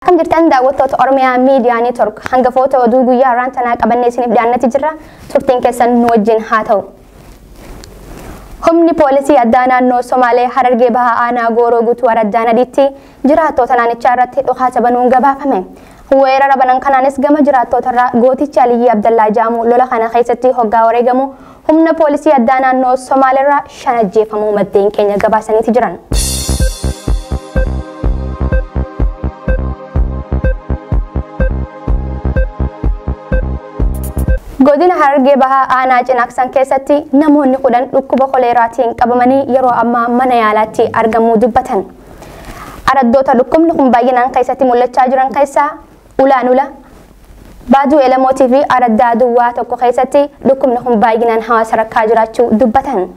Akkam jirtan daawwattoota Oromiyaa Miidiyaa Neetwork hangafoota oduu guyyaa har'aan tanaa qabannee isiniif dhiyaannetti jirra. Turtiin keessan nu wajjin haa ta'u. Humni poolisii addaa naannoo Somaalee Harargee Bahaa Aanaa Gooroo Guutuu Araddaa Nadiitti jiraattoota naannichaa irratti dhukaasa banuun gabaafame. Weerara banan kanaanis gama jiraattoota irraa gootichi Aliyyii Abdallaa Jaamuu lola kana keessatti hoggaa wareegamu humna poolisii addaa naannoo Somaaleerraa 5 ajjeefamuu maddeen keenya gabaasaniiti jiran. Godina Harargee Bahaa Aanaa Cinaaksan keessatti namoonni 10 dhukkuba koleeraatiin qabamanii yeroo ammaa mana yaalaatti argamuu dubbatan. Araddoota dhukkubni kun baay'inaan keessatti mul'achaa jiran keessaa Ulaanula, Baaduu Elamootii fi Araddaa Duwwaa tokko keessatti dhukkubni kun baay'inaan hawaasa rakkaa jiraachuu dubbatan.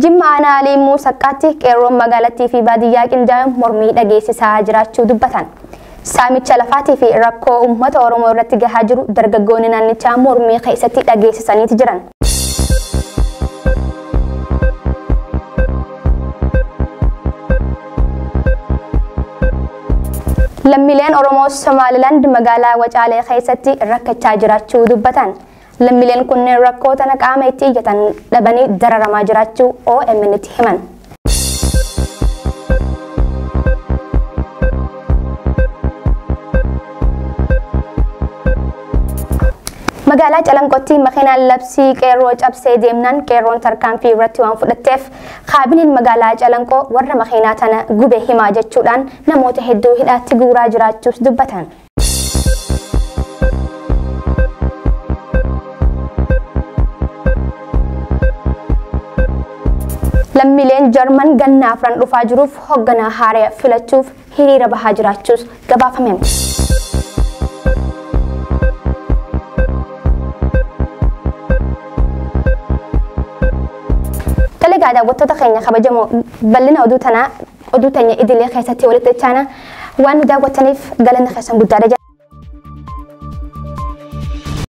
Jimma Aanaa Limmuu Saqqaatti qeerroon magaalattii fi baadiyyaa qindaa'e mormii dhageessisaa jiraachuu dubbatan. Saamicha lafaatii fi rakkoo uummata Oromoo irratti gahaa jiru dargaggoonni naannichaa mormii keessatti dhageessisaniiti jiran. Lammiileen Oromoo Somaalilaand magaalaa Wacaalee keessatti rakkachaa jiraachuu dubbatan. Lammiileen kunneen rakkoo tana qaama itti iyyatan dhabanii dararamaa jiraachuu OMN tti himan. Magaalaa Calanqootti makiinaan labsii qeerroo cabsee deemnaan qeerroon tarkaanfii irratti waan fudhatteef kaabineen magaalaa Calanqoo warra makiinaa tana gube himaa jechuudhaan namoota hedduu hidhaatti guuraa jiraachuus dubbatan. Lammiileen Jarman ganna 4 dhufaa jiruuf hoogganaa haaraa filachuuf hiriira bahaa jiraachuus gabaafame. Tolegaa daawwattoota keenya kabajamoo bal'ina oduu tanaa oduu teenya idilee keessatti walitti jechaana waan nu daawwattaniif galanni keessan guddaadha.